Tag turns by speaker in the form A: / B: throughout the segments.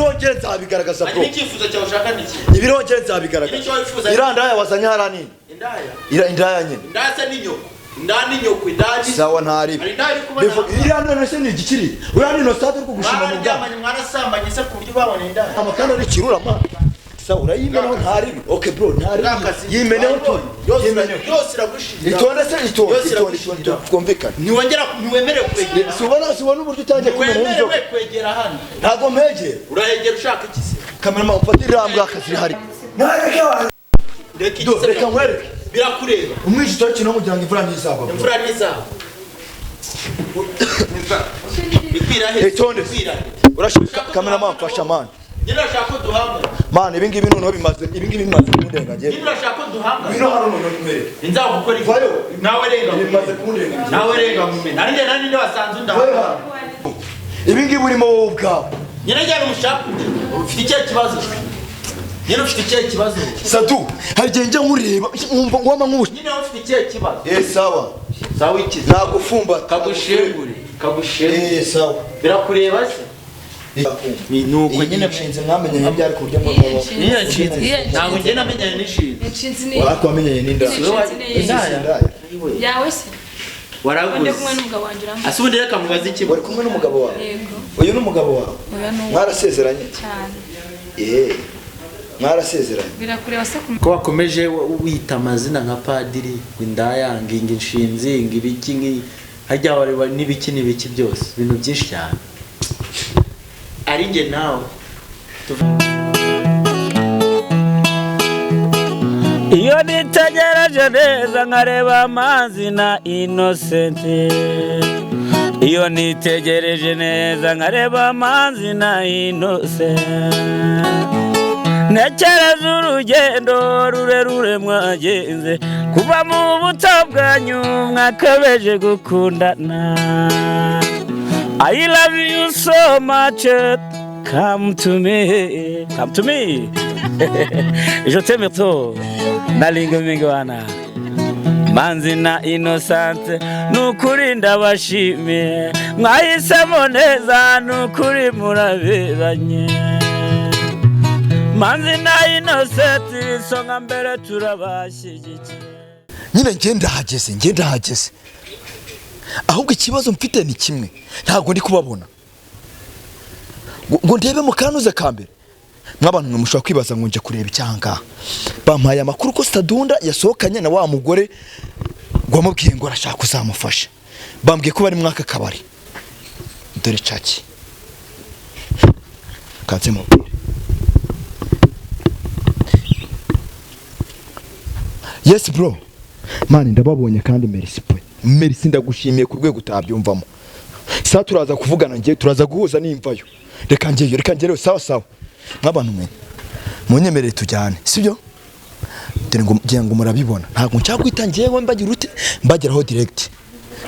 A: Ibirongere nzabigaragaza, bro.
B: Hanyuma icyifuzo cyawe ushaka ni iki?
A: Ibirongere nzabigaragaza.
B: Icyo wifuza?
A: Iriya ndaya wazanye hariya nini?
B: Indaya?
A: Iriya indaya nyine.
B: Indaya se ni nyoko? Indaya ni nyoko, indaya ni
A: Sawa, ntaribi.
B: Hari indaya iri kubona.
A: Iriya none se ni igikiri? Uriya ni Innocent uri kugushima mu bwana.
B: Mwararyamanye, mwarasambanye se ku buryo babona indaya?
A: Amakanda ni ikirura, man. Sawa, urayimenaho, ntaribi. Okay bro, ntaribi. Yimeneho tu.
B: Yose.
A: Yimeneho.
B: Yose iragushirira.
A: Itonde se, itonde.
B: Yose
A: Itonde.
B: iragushirira.
A: Itonde, twumvikane.
B: Ntiwongera, ntiwemerewe kwegera.
A: Si ubona uburyo utangiye kumenaho
B: Ntiwemerewe
A: inzoga?
B: kwegera hano.
A: Ntabwo mpegera.
B: Urahegera ushaka iki se?
A: Cameraman, ufate iriya mbwa, akazi ihari.
B: Reka.
A: Do,
B: Iki se?
A: reka nkwereke.
B: Birakureba.
A: Umwijito w'ikintu kugira ngo imvura ntizagwa, bro.
B: Imvura ntizagwa. Ikwira he?
A: Itonde.
B: Ikwira he?
A: Urashaka, cameraman, mfasha, man.
B: Nyine urashaka ko duhangana?
A: Man, ibi ngibi noneho bimaze, ibi ngibi bimaze kundenga njyewe.
B: Nyine urashaka ko duhangana?
A: Ngwino hano noneho nkwereke.
B: Nzagukora iki?
A: Vayo.
B: Nawe renga.
A: Ibi bimaze kundenga njyewe.
B: Nawe renga mume nari njye nari nde wasanze
A: Vayo
B: undahangana?
A: hano. Ibi ngibi urimo wowe ubwawe.
B: Nyine njyana umushaka ufite ikihe kibazo? Nyine ufite ikihe kibazo?
A: Sadu, hari igihe njya nkureba nkumva ngwama nk'ubu.
B: Nyine ufite ikihe kibazo?
A: Eh, sawa.
B: Sawa ikize?
A: Nagufumbata.
B: Kagushengure, kagushengure.
A: Eh, sawa.
B: Birakureba se? Ni uko
A: Iyi
B: nyine.
A: nshinze mwamenye byari ku buryo mwaba.
B: Niyo nshinze? Ntabwo njye namenyanye n'inshinze.
C: Inshinzi ni
A: Ariko wamenyanye n'inda.
C: Inshinzi ni
B: Indaya?
C: Yawe se? Ndi
B: Waraguze.
C: kumwe n'umugabo wanjye, uramutse.
B: Ase ubundi reka mubaze ikibazo.
A: Wari kumwe n'umugabo wawe?
C: Yego.
A: Uyu ni umugabo wawe?
C: Oya, ni uwo.
A: Mwarasezeranye?
C: Cyane.
A: Eh, mwarasezeranye?
C: Birakureba se ku
B: Ko wakomeje wita amazina nka padiri, ngo indaya, ngo inshinzi, ngo ibiki, harya wareba n'ibiki n'ibiki byose, ibintu byinshi cyane, ari njye nawe.
D: Iyo nitegereje neza nkareba Manzi na Innocent, iyo nitegereje neza nkareba Manzi na Innocent, ntekereza urugendo rurerure mwagenze kuva mu buto bwanyu mwakabeje gukundana. I love you so much. Come to me, come to me. Je t'aime trop. Nalinga mingi wana. Manzi na Innocent, nukuri ndabashimiye, mwahisemo neza, nukuri muraberanye. Manzi na Innocent, isonga mbere, turabashyigikiye.
A: Nyine njye ndahageze, njye ndahageze. Ahubwo ikibazo mfite ni kimwe, ntabwo ndi kubabona ngo ndebe mu kanuze ka mbere. Mw'abantu mwe, mushobora kwibaza ngo nje kureba icyangaha. Bampaye amakuru ko Sadunda yasohokanye na wa mugore ngo wamubwiye ngo arashaka kuzamufasha. Bambwiye ko bari muri aka kabari. Dore caki kanze mubwire. Yes bro, man, ndababonye kandi merci pe, merci, ndagushimiye ku rwego utabyumvamo. Sa turaza kuvugana, ngiye, turaza guhuza nimvayo. Reka ngeyo, reka ngereyo. Sawa sawa. Mw'abantu mwe, munyemerere tujyane, sibyo? Dore ngo ngira ngo murabibona, ntabwo nshaka guhita ngewe mbagira ute, mbageraho direct.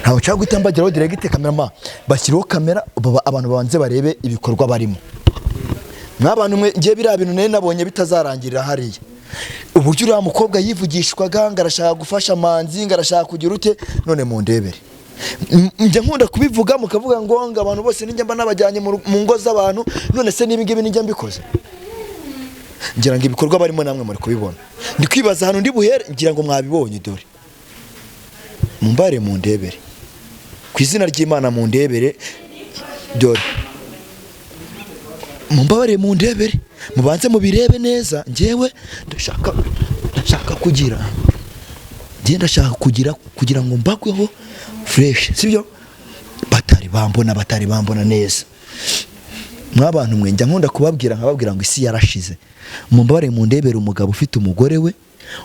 A: Ntabwo nshaka guhita mbageraho direct. Cameraman, bashyiriho kamera, abantu babanze barebe ibikorwa barimo. Mw'abantu mwe, ngiye biriya bintu nari nabonye bitazarangirira hariya. Uburyo uriya mukobwa yivugishwaga ngo arashaka gufasha Manzi, ngo arashaka kugira ute, none mundebere. Njya nkunda kubivuga, mukavuga ngo abantu bose ninjya mba nabajyanye mu ngo z'abantu. None se niba ngibi nijya mbikoze, ngira ngo ibikorwa barimo namwe muri kubibona. Ndi kwibaza ahantu ndi buhere. Ngira ngo mwabibonye. Dore mumbare, mundebere, ku izina ry'Imana mundebere. Dore mumbabare, mundebere, mubanze mubirebe neza. Njyewe ndashaka kugira, njye ndashaka kugira ngo mbagweho fresh, sibyo? Batari bambona, batari bambona neza. Mw'abantu mwe, njya nkunda kubabwira, nkababwira ngo isi yarashize. Mumbabare mundebere umugabo ufite umugore we,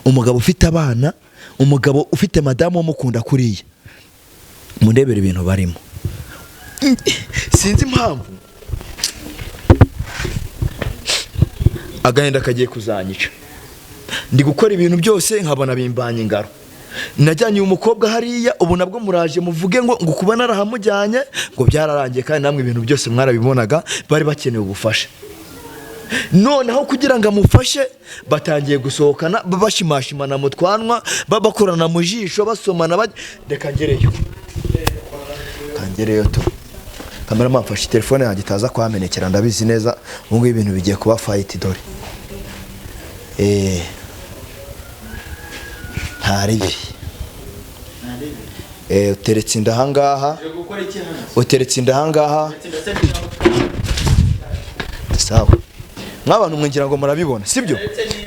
A: umugabo ufite abana, umugabo ufite madamu umukunda kuriya. Mundebere ibintu barimo. Sinzi impamvu agahinda kagiye kuzanyica. Ndi gukora ibintu byose nkabona bimbanye ingaro. Najyanye uyu mukobwa hariya, ubu nabwo muraje muvuge ngo kuba narahamujyanye ngo byararangiye, kandi namwe ibintu byose mwarabibonaga. Bari bakeneye ubufasha, noneho kugira ngo amufashe batangiye gusohokana, bashimashimana mu twanwa, bakorana mu jisho, basomana. Reka ngereyo, kangereyo tu. Cameraman, mfashe telefone yanjye itaza kuhamenekera. Ndabizi neza ubu ngubu ibintu bigiye kuba fight. Dore nta ribi. Uteretse inda ahangaha.
B: Uje gukora iki hano?
A: Uteretse inda ahangaha.
B: Ndetse
A: Sawa, mwabantu mwe, ngira ngo murabibona, sibyo?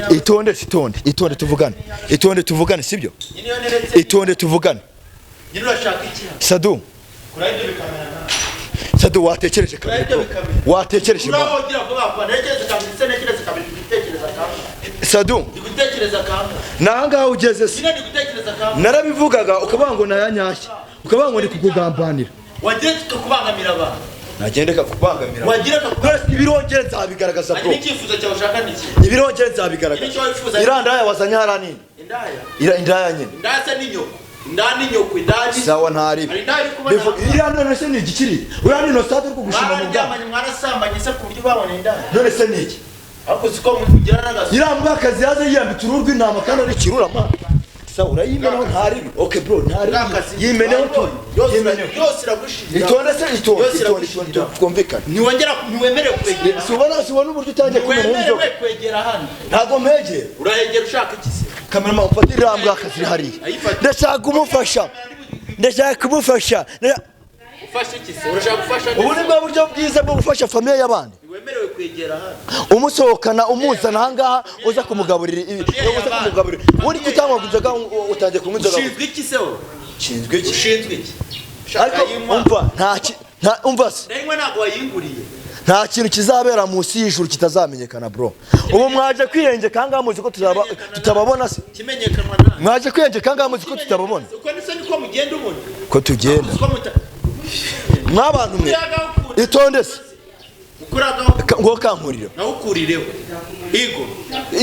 A: Itonde, itonde, itonde tuvugane, itonde tuvugane, sibyo?
B: Nyine iyo neretse.
A: Itonde tuvugane.
B: Nyine urashaka iki hano?
A: Sadu.
B: Kuri ibyo bikamera nawe.
A: Sadu, watekereje kabiri
B: Ibyo
A: bro.
B: bikamera.
A: Watekereje man.
B: Uraho vuba vuba, ntekereza kabiri se, ntekereza kabiri, ndi gutekereza kangahe?
A: Sadu.
B: Ndi gutekereza kangahe?
A: Nahangaha ugeze se?
B: Nyine ndi gutekereza kangahe?
A: Narabivugaga ukavuga ngo nayanyashye, ukavuga ngo ni kukugambanira.
B: Wagiye kubangamira abantu.
A: Nagendeka kubangamira?
B: Wagira
A: None se ibirongere nzabigaragaza bro?
B: Hanyuma icyifuzo cyawe ushaka ni iki?
A: Ibirongere nzabigaragaza.
B: Icyo wifuza.
A: Iriya ndaya wazanye hariya nini?
B: Indaya?
A: Iriya indaya nyine.
B: Indaya se ni nyoko? Indaya ni nyoko, indaya ni
A: Sawa, ntaribi.
B: Hari indaya iri kubona.
A: Iriya none se ni igikiri? Uriya ni inosade uri kugushima mu bwana.
B: Mwararyamanye, mwarasambanye se ku buryo babona indaya?
A: None se ni iki?
B: Ariko siko mugira n'agaso.
A: Iriya mbwakazi yaje yiyambitse uruhu rw'intama kandi ari ikirura man. Sawa, urayimenaho, ntaribi. Okay bro, ntaribi. Yimeneho tu.
B: Yose.
A: Yimeneho.
B: Yose iragushirira.
A: Itonde se, itonde.
B: Yose
A: Itonde,
B: iragushirira.
A: itonde, twumvikane.
B: Ntiwongera, ntiwemerewe kwegera.
A: Si ubona uburyo utangiye kumenaho
B: Ntiwemerewe
A: inzoga?
B: kwegera hano.
A: Ntabwo mpegera.
B: Urahegera ushaka iki se?
A: Cameraman, ufate iriya mbwakazi iri hariya.
B: Ayifate.
A: Ndashaka kumufasha, ndashaka kumufasha.
B: Ufashe iki se? Urashaka gufasha?
A: Ubu ni bwo buryo bwiza bwo gufasha famille y'abandi.
B: Ntiwemerewe kwegera hano.
A: Umusohokana, umuzana ahangaha, uza kumugaburira ibi, uza kumugaburira ubundi kutanywa inzoga, utangiye kunywa inzoga.
B: Ushinzwe iki se wowe?
A: Ushinzwe iki?
B: Ushinzwe iki?
A: Ariko umva, nta umva se.
B: Ndayinywa, ntabwo wayinguriye.
A: Nta kintu kizabera munsi y'ijuru kitazamenyekana bro. Ubu mwaje kwiyengeka ahangaha muzi ko tutababona se?
B: Kimenyekanwa nawe.
A: Mwaje kwiyengeka ahangaha muzi ko tutababona?
B: Uko ni se, niko mugenda ubundi?
A: Ko tugenda?
B: Uko muta
A: Mwabantu mwe, itonde se.
B: Ukuragaho.
A: Ngo kankurire.
B: Nawe ukurireho higo.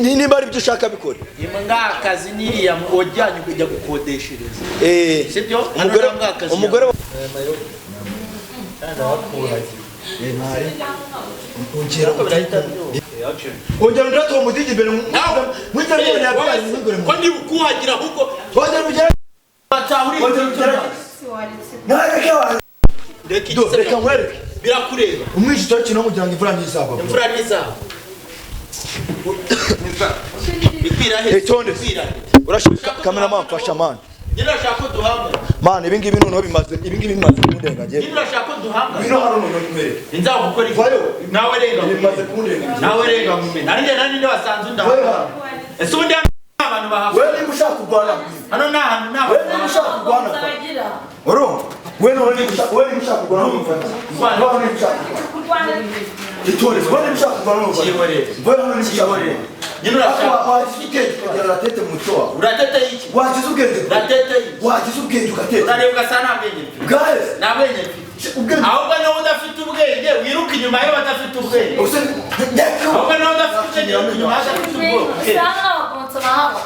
A: Nimba ari ibyo ushaka bikore.
B: Imbwakazi niriya wajyanye kujya gukodeshereza. Sibyo? Hano
A: Umugore
B: nta mbwakazi.
A: Umugore. Ongera undate uwo mudigi imbere mwite mbere yabyaye mwigure mu
B: Ko niba ukuhagira ahubwo.
A: Ongera ugere.
B: Batahuri.
A: Ongera ugere. Nareke wa.
B: Reka.
A: Do, reka nkwereke.
B: Birakureba.
A: Umwijito w'ikintu kugira ngo imvura ntizagwa bro.
B: Imvura ntizagwa. Ikwira he?
A: Itonde.
B: Ikwira he?
A: Urashaka cameraman, mfasha man.
B: Nyine urashaka ko duhangana?
A: Man, ibi ngibi noneho bimaze, ibi ngibi bimaze kundenga njye.
B: Nyine urashaka ko duhangana?
A: Ngwino hano noneho nkwereke.
B: Nzagukora iki?
A: Vayo.
B: Nawe renga.
A: Ibi bimaze kundenga.
B: Nawe renga mume. Nari nari nde wasanze unda?
A: Vayo hano.
B: Ese ubundi hano nta bantu bahava?
A: Wewe niba ushaka kurwana ngwino.
B: Hano nta hantu nta
A: Wewe niba ushaka kurwana
C: Bagira.
A: urumva, wewe noneho niba ushaka, wewe niba ushaka kurwana urumva, wewe niba ushaka
C: Kurwana.
A: Itonde, wewe niba ushaka kurwana urumva.
B: Kihorere.
A: Wewe niba ushaka kurwana.
B: Nyine urashaka.
A: Wagize ubwenge ukagira la tête mu mutwe wawe.
B: Uratete iki?
A: Wagize ubwenge.
B: Uratete iki?
A: Wagize ubwenge ugateka.
B: Urareba ugasa nta bwenge mfite.
A: Guys,
B: Nta bwenge mfite.
A: ubwenge.
B: Ahubwo nawe udafite ubwenge wiruka inyuma y'abadafite ubwenge.
A: Ubuse ndeka.
B: Ahubwo nawe udafite ubwenge wiruka inyuma y'abadafite ubwenge.
C: Usanga abakonsa bahaba.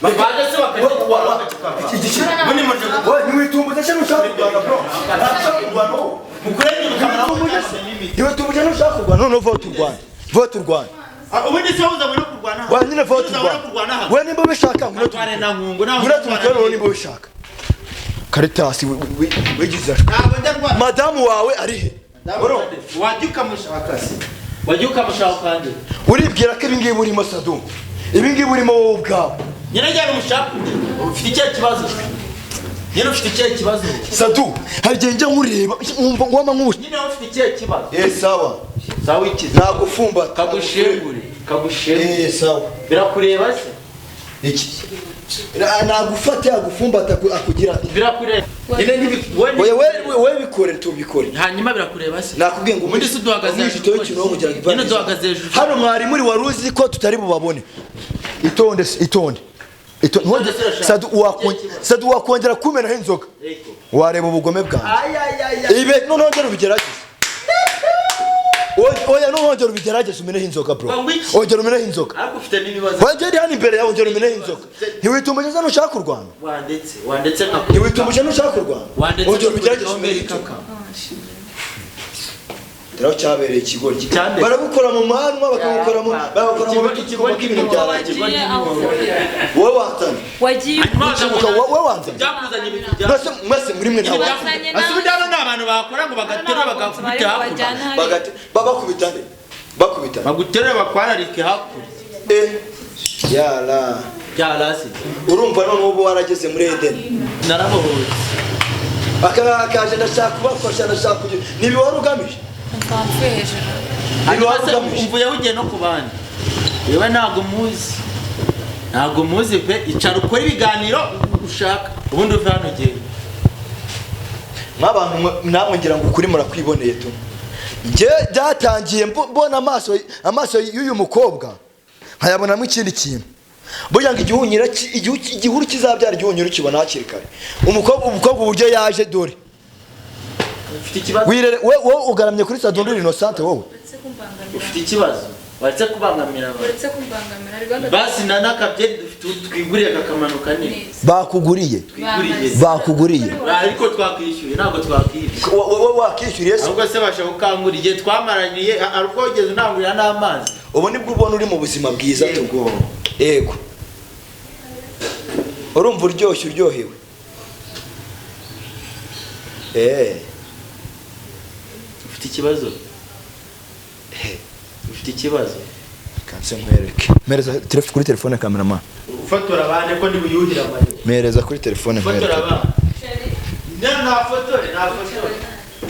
B: Baje se bakagitwara bakakikava.
A: Igiki.
B: Ubundi muje
A: Wewe niwitumbuze se nushaka kurwana bro? Ntushaka kurwana wowe.
B: mukurenge mukamara.
A: Niwitumbuze se? Niwitumbuze nushaka kurwana noneho vuba turwane. Vuba turwane.
B: Ubundi se uzabona no kurwana hano?
A: Wewe nyine vuba
B: Uzabona
A: turwane.
B: kurwana hano?
A: Wewe nimba ubishaka ngwino
B: Turwane na nkungu nawe.
A: ngwino tubikore noneho nimba ubishaka. Karitasi wigize.
B: Ntabwo njya ndwana.
A: Madamu wawe ari he? Bro,
B: Wajya ukamushaka se? Wajya ukamushaka kandi?
A: Uribwira ko ibi ngibi urimo Sadu? Ibi ngibi urimo wowe ubwawe.
B: Nyine njyana umushaka undi. Ufite ikihe kibazo? Nyine ufite ikihe kibazo?
A: Sadu, hari igihe njya nkureba nkumva ngoma nk'ubu.
B: Nyine ufite ikihe kibazo?
A: Sawa.
B: Sawa ikize.
A: Nagufumbata.
B: Kagushengure. Kagushengure.
A: Sawa.
B: Birakureba se?
A: Iki. Nagufata yagufumbata akugira ati.
B: Birakureba. Nyine ntibi
A: Oya, we we bikore tubikore.
B: Hanyuma birakureba se?
A: Nakubwiye ngo
B: Ubundi se duhagaze
A: umwijito w'ikintu wo kugira ngo imvura
B: Nyine
A: ntizabe.
B: duhagaze hejuru.
A: Hano mwari muri wari uzi ko tutari bubabone. Itonde se, itonde. Itonde.
B: Itonde se urashaka.
A: Sadu Sadu wakongera kumenaho inzoga.
B: Yego.
A: Wareba ubugome bwanjye.
B: Ay ay ay ay.
A: Ibe noneho ongera ubigerageze. Oya, noneho ongera ubigerageze umeneho inzoga bro.
B: Wangwa iki?
A: Ongera umeneho inzoga.
B: Ariko ufite n'ibibazo.
A: Wongera hano imbere yawe ongera umeneho inzoga. Ntiwitumbuje nushaka kurwana.
B: Wandetse, wandetse nka
A: Ntiwitumbuje nushaka kurwana.
B: Wandetse
A: Ongera ubigerageze umeneho
B: nka
A: inzoga. Rero cyabereye ikigoryi.
B: Cyane.
A: Baragukora mu manwa, bakagukora mu bagakora mu bitugu,
B: Ikigoryi
A: ibintu byarangiye.
C: Wagiye aho uvuye.
A: Wowe wanzanye.
C: Wagiye
A: Ukibuka wowe wanzanye.
B: Byakuzanye ibintu bya
A: Mwese mwese muri mwe ntawe.
C: Ntibazanye
B: Ese ubundi hano ni abantu bakora ngo bagaterura bagakubita hakurya.
C: bajyana hariya.
A: Bagate babakubita nde? Bakubita.
B: Baguterure bakwararike hakurya.
A: Eh. Yala.
B: Byarasi.
A: Urumva none ubu warageze muri Eden.
B: Narabohotse.
A: Aka kaje ndashaka kubafasha, ndashaka kugira. Nibi wari ugamije?
C: Umva mvuye hejuru.
A: Nibi wari
B: Hanyuma se
A: ugamije?
B: umvuyeho ugiye no ku bandi. Yewe ntabwo muzi. Ntabwo muzi pe, icara ukore ibiganiro ushaka. Ubundi uve hano ugende.
A: Mw'abantu mwe, namwe ngira ngo ukuri murakwiboneye tu. Njye byatangiye mbona amaso y'uyu mukobwa nkayabonamo ikindi kintu. Burya ngo igihunyira igihuru kizabyara igihunyira ukibona hakiri kare. Umukobwa uburyo yaje dore.
B: Ufite ikibazo?
A: Wirere we, wowe ugaramye kuri Sadunduri Innocent wowe.
C: Uretse kumbangamira.
B: Ufite ikibazo? Waretse kubangamira abantu.
C: Uretse kumbangamira. Rwanda
B: Basi na n'akabyeri dufite twiguriye kakamanuka neza.
C: neza.
A: Bakuguriye.
B: Twiguriye.
A: Bakuguriye.
B: Ariko twakwishyuye ntabwo twakwishyuye.
A: Wowe wakishyuriye se?
B: Ahubwo se basha gukangura igihe twamaraniye ariko wigeze unangurira n'amazi.
A: Ubu nibwo ubona uri mu buzima bwiza tu.
B: Yego.
A: Yego. Urumva uryoshye uryohewe.
B: Ufite ikibazo? Ufite ikibazo?
A: Kanse nkwereke. Mpereza kuri telefone cameraman.
B: Ufotora abandi ko ndibuyuhira amarira.
A: Mpereza kuri telefone
B: Ufotora
A: nkwereke.
B: abandi. Nafotore, nafotore.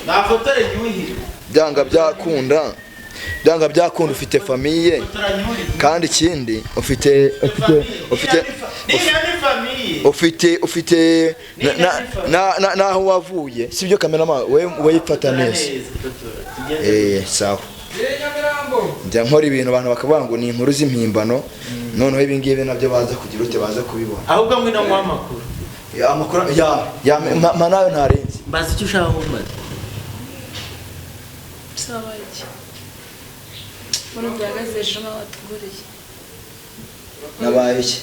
B: Nafotore nyuhire.
A: Byanga byakunda. Byanga byakunda ufite famille.
B: Fotora nyuhire.
A: Kandi ikindi ufite ufite ufite
B: Ufite
A: ufite ufite na naho wavuye. Sibyo cameraman, we wayifata neza. Sawa. Njya nkora ibintu abantu bakavuga ngo ni inkuru z'impimbano, noneho ibi ngibi nabyo baza kugira ute baza kubibona.
B: Ahubwo ngwino nguhe amakuru.
A: Ya amakuru ya ma nayo ntarenze.
B: Mbaza icyo ushaka kumbaza.
C: Sawa iki. Mbona bihagaze hejuru nk'aho watuguriye.
A: Nabaye iki?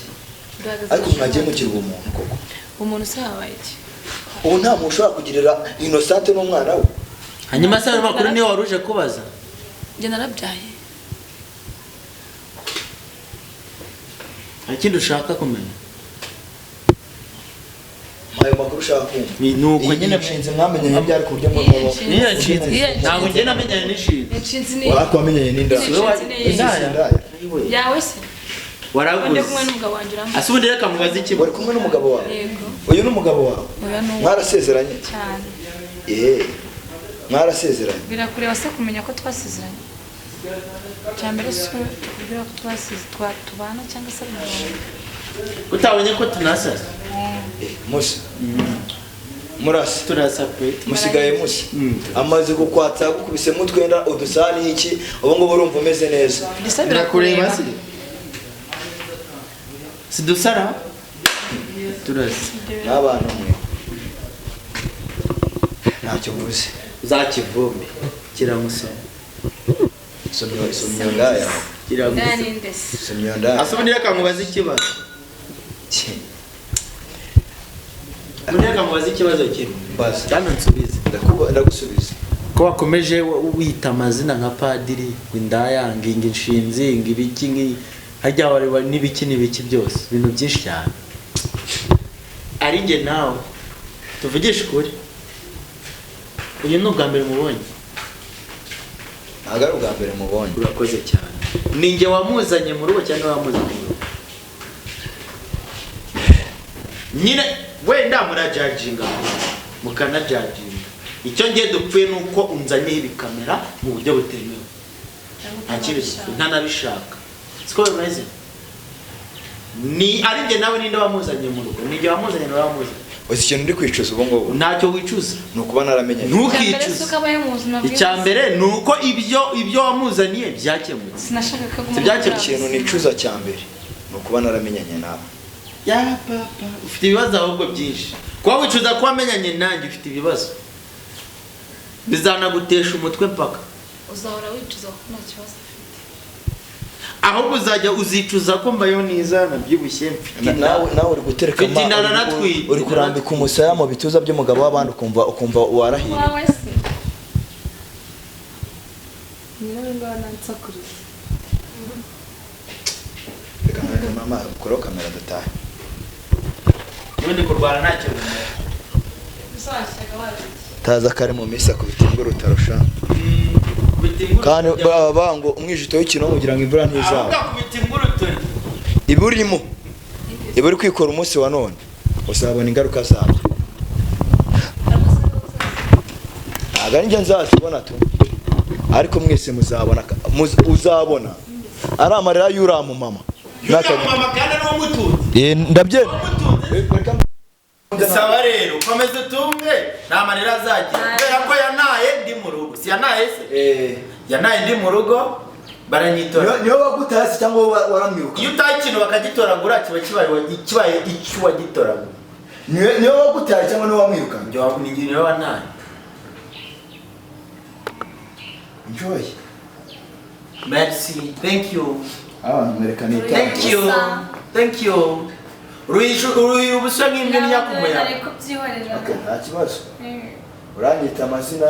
C: Bihagaze
A: Ariko
C: hejuru
A: mwagiye
C: nk'aho
A: mugira ubumuntu koko.
C: Umuntu se yabaye iki?
A: Ubu nta muntu ushobora kugirira Innocent n'umwana we.
B: Hanyuma se ayo makuru niyo wari uje kubaza?
C: Njye narabyaye.
B: Hari ikindi ushaka kumenya?
A: Ayo makuru ushaka kumva.
B: Ni uko
A: Nyine nshinze mwamenyanye byari ku buryo mwaba.
B: Niyo nshinze. Ntabwo njye namenyanye n'inshinze.
C: Inshinzi ni
A: Wako wamenyanye n'inda.
C: Inshinzi ni
B: Indaya.
C: Yawe se?
B: Waraguze.
C: Ndi kumwe n'umugabo wanjye urambaza.
B: Ase ubundi reka mubaze ikibazo.
A: Wari kumwe n'umugabo wawe?
C: Yego.
A: Uyu ni umugabo wawe?
C: Oya ni uwo.
A: Mwarasezeranye?
C: Cyane.
A: Mwarasezeranye.
C: Birakureba se kumenya ko twasezeranye? Cya mbere si tukubwira ko twasezeranye tubana cyangwa se ari umugabo.
B: Utabonye ko tunasasa?
A: Musa. Murasa.
B: Turasa pe.
A: Musigaye musa. Amaze gukwatsa gukubise mutwenda udusani iki ubu ngubu urumva umeze neza.
C: Mbese birakureba
B: se? Sidusara? Turasa.
A: N'abantu mwe. Ntacyo mvuze.
B: Uzakivumbe. Kiramusoma.
A: Somyo ndaya.
B: Kiramusoma.
C: Ninde se?
A: Somyo ndaya.
B: Ase ubundi reka mubaze ikibazo. Ubundi reka mubaze ikibazo kimwe.
A: Mbaza.
B: Cyane nsubize.
A: Ndagusubiza.
B: Ko wakomeje wita amazina nka padiri, ngo indaya, ngo inshinzi, ngo ibiki, ngo harya wari n'ibiki n'ibiki byose, ibintu byinshi cyane. Ari njye nawe tuvugishe ukuri. Uyu ni ubwa mbere mubonye.
A: Ntabwo ari ubwa mbere mubonye.
B: Urakoze cyane. Ni njye wamuzanye mu rugo cyangwa wamuzanye mu rugo? Nyine wenda murajajinga mukanajajinga. Icyo ngiye dupfuye nuko unzanyeho ibikamera mu buryo butemewe. Nta kibazo, ntanabishaka. Siko bimeze. Ni ari njye nawe ninde wamuzanye mu rugo? Ni njye wamuzanye nawe wamuzanye.
A: Uzi ikintu ndi kwicuza ubu ngubu?
B: Ntacyo wicuza.
A: Ni ukuba naramenye.
B: Ntukicuze. Icya mbere ni uko ibyo wamuzaniye byakemutse.
C: Sinashaka ko
B: Byakemutse.
A: Ikintu nicuza cya mbere ni ukuba naramenyanye nawe.
B: Ya papa, ufite ibibazo ahubwo byinshi. Kuba wicuza ko wamenyanye nanjye ufite ibibazo. Bizanagutesha umutwe mpaka.
C: Uzahora wicuza ko nta kibazo ufite.
B: Ahubwo uzajya uzicuza ko mbayo niza nabyibushye mfite
A: Nawe uri gutereka uri kurambika umusaya mu bituza by'umugabo w'abandi ukumva warahiye.
C: Wawe se. Uransakuriza.
A: Reka mwereke mama, kureho kamera dutahe.
B: Ubundi kurwana ntacyo bimara.
C: Uzashyaka waje.
A: Taza kare mu minsi akubita imvura utarusha.
B: Kubita inguru.
A: Kandi baba banga ngo umwijito w'ikintu kugira ngo imvura ntizaba.
B: Ahubwo akubita inguruturi.
A: Iba urimo, iba uri kwikora umunsi wa none, uzabona ingaruka zabyo. Ntabwo ari njye nzazibona tu, ariko mwese muzabona, uzabona ari amarira y'uriya mumama.
B: Mama kandi ni umutunzi.
A: Eh, ndabyemera.
B: Saba rero komeza utunge, nta marira azagira kubera ko yanaye ndi mu rugo. Si yanaye se? Yanaye ndi mu rugo, baranyitora.
A: Niyo wagutaye se cyangwa wowe waramwiruka?
B: Iyo utaye ikintu bakagitoragura, kiba kibaye icyo wagitoragura.
A: Niyo wagutaye cyangwa niwe wamwirukanye?
B: Njye ni niwe wantaye.
A: Enjoy.
B: Merci, thank you.
A: Abantu mwerekana itara.
B: Thank you, thank you. Uruhira ubusa nk'imbwa n'inyakumuyama.
C: Nari kubyihorera.
A: Okay, nta kibazo, uranyita amazina.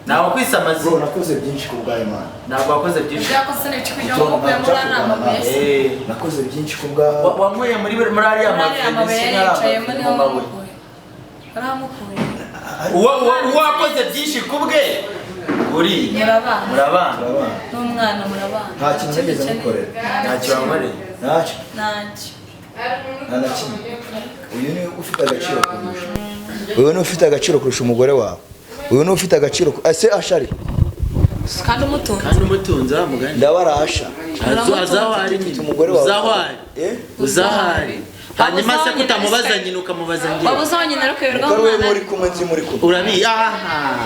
B: Ntabwo kwisa
A: Bro,
B: amazina.
A: nakoze byinshi ku bwawe, Imana.
B: Ntabwo wakoze byinshi.
C: Ibyakoze ni ibiki kugira ngo mukuye muri ariya mabuye se?
A: Nakoze byinshi ku bwawe.
B: Wankuye muri ariya
C: Muri ariya mabuye
B: mabuye.
C: yari yicayemo niho
B: Mu mabuye.
C: wamukuye. Warahamukuye.
B: Uwakoze byinshi ku bwe uri.
C: Murabana.
B: Murabana.
A: Turabana.
C: N'umwana murabana.
A: Nta kintu nigeze mukorera.
B: Ntacyo wankoreye.
A: Ntacyo.
C: Ntacyo.
A: Nta na kimwe. Uyu ni ufite agaciro kurusha, uyu ni ufite agaciro kurusha umugore wawe, uyu ni ufite agaciro ese ashari.
C: Kandi umutunze.
B: Kandi umutunzi wa mugani.
A: Ndabarasha.
B: Azaho ari
A: Ufite
B: nyine.
A: umugore wawe.
B: Uzaho ari.
A: Eh?
B: Uzaho ari. Hanyuma se
C: Wabuze aho nyina
B: kutamubaza
C: se?
B: nyina ukamubaza njye?
C: Wabuze aho nyina ariko
A: Kuko ari we
C: umwana.
A: muri kumwe, nzi muri kumwe.
B: Urabi aha.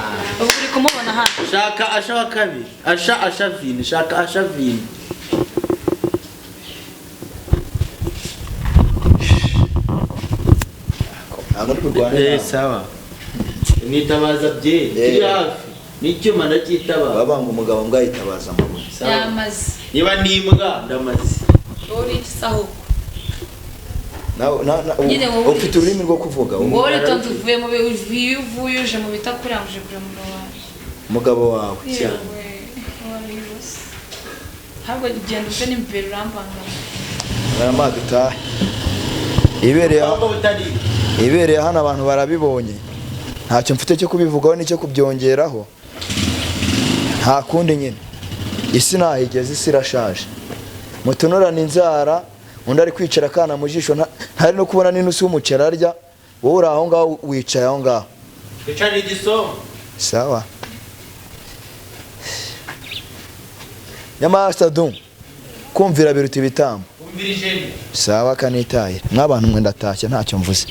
C: Ubu uri kumubona hano.
B: Shaka asha wa kabiri. Asha asha vini, shaka asha vini.
A: Ntabwo ndi kurwana
B: Eh,
A: nawe.
B: sawa. Nitabaza bye. Kiri hafi. N'icyuma ndacyitabaza.
A: Baba banga umugabo mbwa yitabaza amabuye.
B: Sawa.
C: Yamaze.
B: Niba n'imbwa ndamaze.
C: Wowe uri iki se ahubwo?
A: Nawe
C: Nyine wowe
A: ufite ururimi rwo kuvuga.
C: Wowe uritonze, uvuye mu iyo uvuye uje mu bitakuranguje kure umugabo wawe.
A: Umugabo wawe.
B: Cyane.
C: Yewe, wari ahubwo genda uve n'imbere, urambangama.
A: Barama dutahe. Ibereye
B: Ahubwo butari.
A: Ibereye hano abantu barabibonye, ntacyo mfite cyo kubivugaho n'icyo kubyongeraho. Nta kundi nyine, isi ntahigeze, isi irashaje. Mutonorane inzara, undi ari kwicara akana mu jisho, ntari no kubona n'inusu y'umuceri arya. Wowe uri aho ngaho, wicaye aho ngaho.
B: Icara igisongo.
A: Sawa, nyamara sadu kumvira biruta ibitambo.
B: Umvira ijeni.
A: Sawa, kanitaye mw'abantu mwe, ndatashye, ntacyo mvuze.